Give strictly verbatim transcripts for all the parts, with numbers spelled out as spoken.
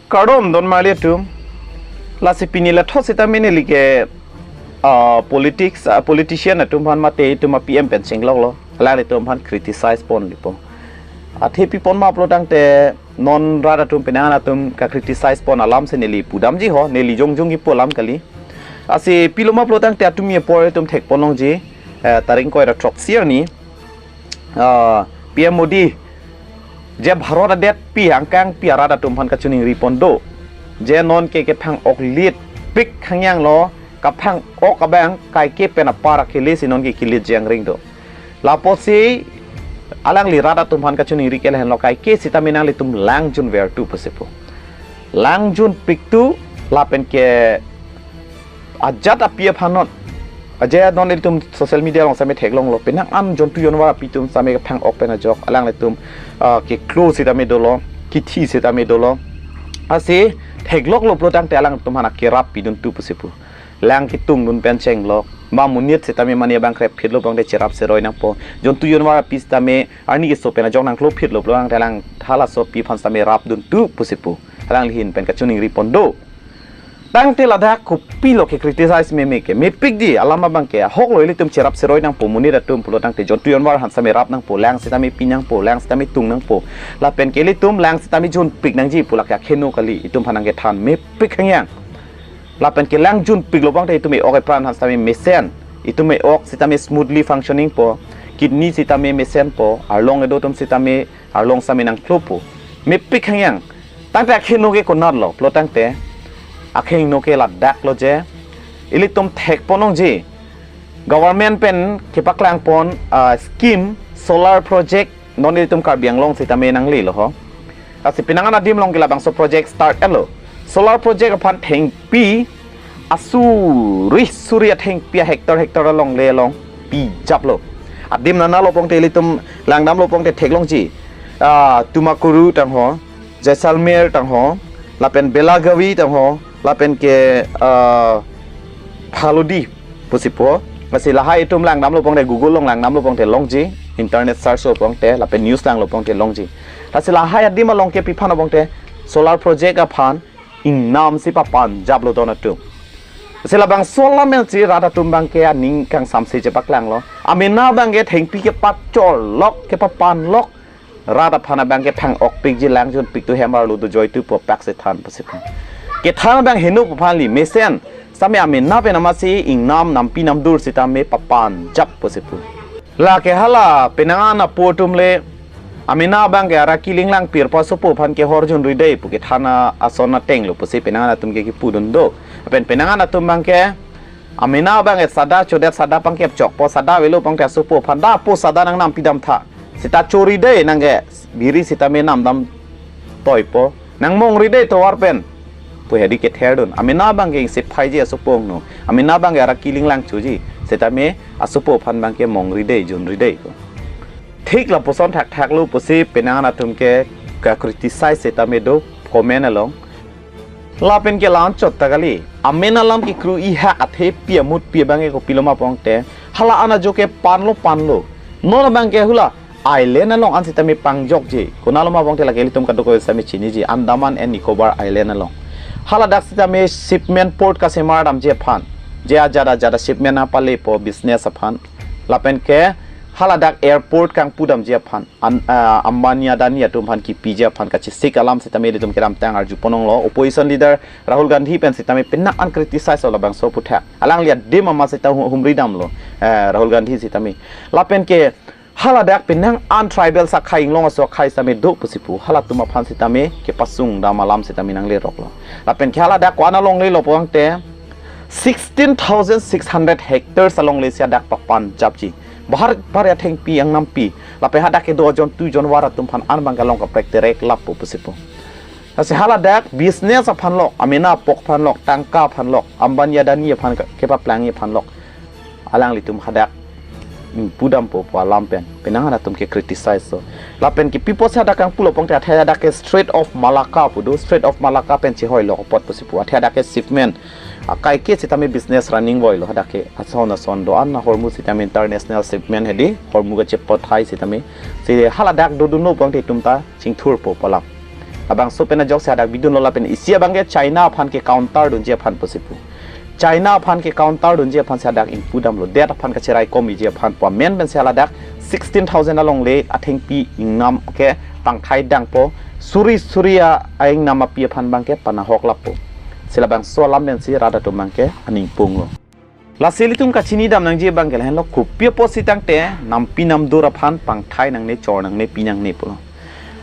Kardom don marli atum. Lasi pini lathot sitame neli ke, ah, politics, ah, politician atum aphan mate itum a-P M pen chengloklo. Alanglitum aphan criticize ponlipo. Athe pi pon ma pulo tangte non rat atum penang atum ka-criticize pon alam si neli pudamji ho, neli jongjong kipu alam kali. Lasi pilo ma pulo tangte atum apor atum thek pon longji, eh, tarik ingkoi ra throksi arni, ah, P M Modi je Bharat adetpi angkangpi arat atum aphan kachiningri pon do. Je non ke kephang-ok lit pik hangyang lo, kaphang-ok abang kaike pen apar akele si non ke kilit jangring do. Lapusi alangli rat atum aphan kachiningri ke lahenlo, kaike sitame nanglitum lang junvertu pusi pu. Lang jun piktu lapen ke ajat api aphan non. Aje non ilitum social media along sitame theklonglo. Penang an jontu jonvar api atum sitame kaphang-ok pen ajok. Alanglitum, ah, keklo sitame dolo, kithi sitame dolo. Lasi thekloklo pulo tangte alangtum aphan akerap piduntu pusi pu. Lang ketungdun pen chenglok. Ba monit sitame mane abang krep phitlo pulote cherap seroi nangpo. Jontu jonvar api sitame arni keso pen ajok nangklo phitlo pulo tangte alang halaso api aphan sitame rapduntu pusi pu. Alangli ahin pen kachiningri pon do. Tangte ladak kopilo ke-criticize meme ke? Mepik di, alam abang ke ahok lo, ilitum cherap seroi nangpo, monit atum pulo tangte jontu jonvar aphan sitame rap nangpo, lang sitame pi nangpo, lang sitame tung nangpo. Lapen ke ilitum lang sitame junpik nangji pu lake akheno kali, itum aphan nangkethan mepik hangyang. Lapen ke lang junpiklo pulote itum e-ok epran aphan sitame mesen, itum e-ok sitame smoothly functioning po, kidney sitame mesenpo, arlong kedo atum sitame arlong sitame nangklopo. Mepik hangyang. Tangte akheno ke konatlo pulo tangte, akheno ke ladaklo je ilitum thek pon longji. Government pen kepaklang pon, ah, scheme solar project non ilitum Karbi Anglong sitame nanglelo ho. Lasi penang an adim along ke labangso project start etlo. Solar project aphan thengpi asuri suri athengpi a-hectare hectare along le along pijaplo. Adim nana lo pulote ilitum langdamlo pulote theklongji. Ah, Tumakuru tangho, Jaisalmer tangho, lapen Belagavi tangho, lapen ke, ah, Phalodi pusi pu. Lasi lahai itum langdamlo pulote, Google along langdamlo pulote longji, internet search lo pulote, lapen news langlo pulote longji. Lasi lahai adim along ke pi aphan pulote solar project aphan ingnam si papanjaplo don atum. Lasi labangso alam si rat atum abang ke aning kangsamse chepaklanglo. Amena abang ke thengpi kepacholok, kepapanlok. Rat aphan abang ke phang-ok pikji, lang junpiktu, hem arlo dojoitu pu pak si than pusi pu. Kethan abang heno pu aphan li mesen. Sitame amena pen amatsi ingnam nampi namdur sitame papanjap pusi pu. Lake hala penang an apo atum le amena abang ke araki linglang pirpo, asopo aphan ke hor junri dei pu kethan ason atenglo pusi penang an atum ke kipudun do. Lapen penang an atum abang ke amena abang ke sada chodet, sada pangkep chokpo, sada avelo pulote asopo aphan da apo sada nangnam pidamtha. Sita chori dei nang ke biri sitame namdam toipo. Nang mongri dei tovar pen pu hedi ketherdun. Amena abang ke ingsepaiji asopo angno. Amena abang ke araki linglang choji. Sitame asopo aphan abang ke mongri dei, junri dei ko. Thik lapuson thakthaklo pusi penang an atum ke ka-criticize sitame do comment along. Lapen ke la-anchot ta kali. Amena alam kekru-i hak athepi amutpi abang ke kopilo ma pulote, hala an ajo ke panlo panlo. Non abang ke hula island along an sitame pangjokji. Konatlo ma pulote lake ilitum kadokave sitame chiniji, Andaman and Nicobar Island along. Haladak sitame shipment port kasemar damji aphan, je ajat ajat a-shipment nangpalepo business aphan. Lapen ke haladak airport kangpu damji aphan, an, ah, Ambani Adani atum aphan kipiji aphan kachesik alam sitame ilitum kedamtang arju pon longlo. Opposition leader Rahul Gandhi pen sitame penang an criticize lo labangso aputhak. Alangli adim amat sita hu-, humri damlo, eh, Rahul Gandhi sitame. Lapen ke haladak penang an tribal akhei, inglong aso akhei sitame do pusi pu. Halatum aphan sitame kepasung dam alam sitame nangleroklo. Lapen ke haladak ko-an along lelo pulote sixteen thousand six hundred hectares along le si hadak papanjapji. Bahar bahar athengpi angnampi. Lapen hadak kedo jontu jonvar atum aphan an abang ke along kaprek terek lapo pusi pu. Lasi haladak business aphanlok, amena apok aphanlok, tangka aphanlok, Ambani Adani aphan ke-, kepaplangji aphanlok alanglitum hadak, mm, pudampo pu alam pen penang an atum ke-criticize lo. Lapen ke pi apotsi hadak kangpulo pulote athe hadak ke Strait of Malacca pu do, Strait of Malacca pen chehoilok apot pusi pu. Athe hadak ke shipment akaike sitame business running voilo, hadak ke ason ason do-an a-Hormuz sitame international shipment hedi, Hormuz kachepathai sitame. Si haladak dodunlo pulote itum ta chingthurpo pu alam. Labangso pen ajok si hadak bidunlo lapen isi abangke China aphan ke counter dunji aphan pusi pu. China aphan ke counter dunji aphan si hadak ingpu damlo. Det aphan kacherai komiji aphan pu amen pensi ladak sixteen thousand alongle athengpi ingnam ke pangthai dangpo. Suri suri a ingnam api aphan abangke panahok lapo. Si labangso alam pensi rat atum abangke aning punglo. Lasi ilitum kachini dam nangji abangke lahenlo, kopi apotsi tangte nampi namdur aphan pangthai nangne, chor nangne, pi nangne pulo.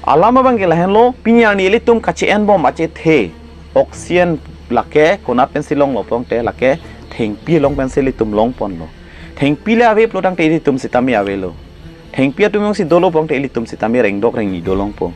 Alam abangke lahenlo, pini arni ilitum kachi-en bom achethe oxygen lake konat pensi longlo pulotangte lake thengpi along pensi ilitum longponlo. Thengpi le ave pulotangte ilitum sitame avelo. Thengpi atum jongsi dolo pulotangte ilitum sitame rengdok rengni dolongpo.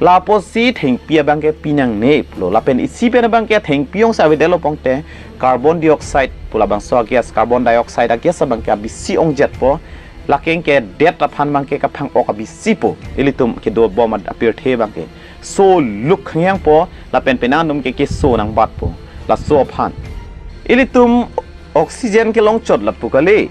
Lapusi thengpi abangke pi nangne pulo. Lapen isi pen abangke thengpi jongsi avedetlo pulotangte carbon dioxide pu labangso a-gas, carbon dioxide a-gas abangke abisi ongjetpo. Lake ke det aphan abangke kaphang-ok abisipo. Ilitum kedo bom apirthe abangke. So luk khangyangpo lapen penang atum ke keso nangbatpo. Laso aphan ilitum oxygen kelong chot lapu kali.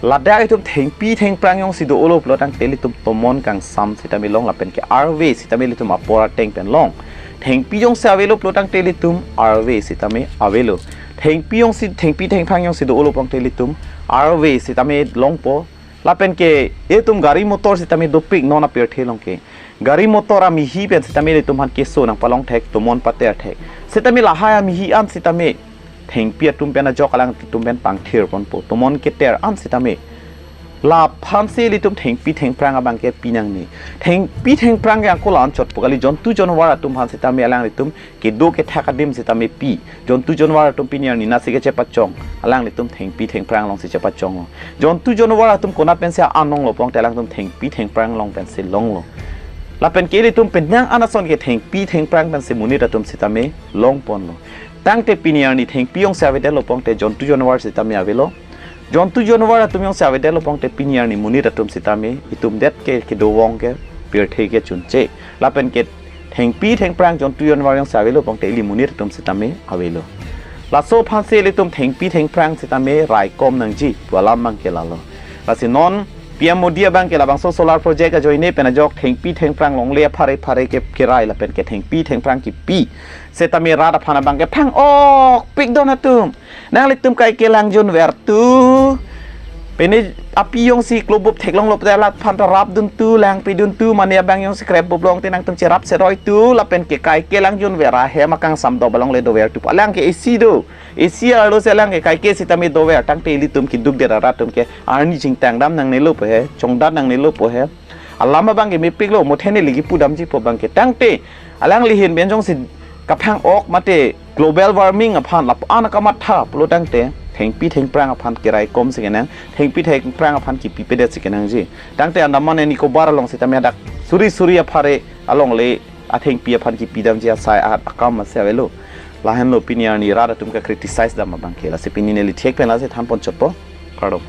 Ladak itum thengpi thengphrang jongsi dolo pulotangte ilitum tomon kangsam sitame long lapen ke arve sitame ilitum apor ateng pen long. Thengpi jongsi avelo pulotangte ilitum arve sitame avelo. Thengpi jongsi, thengpi thengphrang jongsi dolo pulotangte ilitum arve sitame longpo. Lapen ke itum gari motor sitame dopik non apirthe along ke. Gari motor amihi pen sitame ilitum aphan keso nangpalong thek, tomon pater thek. Sitame lahai amihi an sitame thengpi atum pen ajok alangtum pen pangthir ponpo. Tomon keter an sitame. Laphansi ilitum thengpi thengphrang abangke pi nangne. Thengpi thengphrang ke ako la-an chotpo kali, jontu jonwar atum aphan sitame alanglitum kedo kethak adim sitame pi. Jontu jonwar atum pini arni nasi kechepachong, alanglitum thengpi thengphrang alongsi chepachonglo. Jontu jonwar atum konat pensi an longlo pulotangte alangtum thengpi thengphrang along pensi longlo. Lapen ke ilitum penang an ason ke thengpi thengphrang pensi monit atum sitame longponlo. Tangte pini arni thengpi jongsi avedetlo pulotangte jontu jonwar sitame avelo. Jontu jonwar atum jongsi avedetlo pulotangte pini arni monit atum sitame itum det ke kedo vong ke pirthe ke chunche. Lapen ke thengpi thengphrang jontu jonwar jongsi avelo pulotangte ili monit atum sitame avelo. Laso aphansi ilitum thengpi thengphrang sitame raikom nangji pu alam abangke lalo. Lasi non P M Modi abangke labangso solar project ajoine pen ajok thengpi thengphrang longle aphare phare ke kerai lapen ke thengpi thengphrang kipi sitame rat aphan abangke phang-ok pikdon atum. Nanglitum kaike langjunvertu. Pini api jongsi klobup theklonglo pute laphan ta rapduntu, langpiduntu, mane abang jongsi krepbup longte nangtum cherap seroitu, lapen ke kaike langjunver ahem akangsam do balongle dovertu. Alang ke A C do. A C arlosi alang ke kaike sitame dover tangte ilitum keduk det arat atum ke arni chingtang dam nangnelo pu he, chongdat nangnelo pu he. Alam abangke mepiklo, muthe neli kipu damjipo abangke tangte alangli ahin pen jongsi kaphang-ok mate global warming aphan lapu-an akamatha pulotangte thengpi thengphrang aphan keraikomsi kenang, thengpi thengphrang aphan kipipedetsi kenangji. Tangte Andaman and Nicobar along sitame hadak suri suri aphare alongle athengpi aphan kipi damji asai ahat akam asi avelo. Lahenlo pini arni rat atum ke criticize dam abangke. Lasi pini neli thek pen lasi thanpon chotpo. Kardom.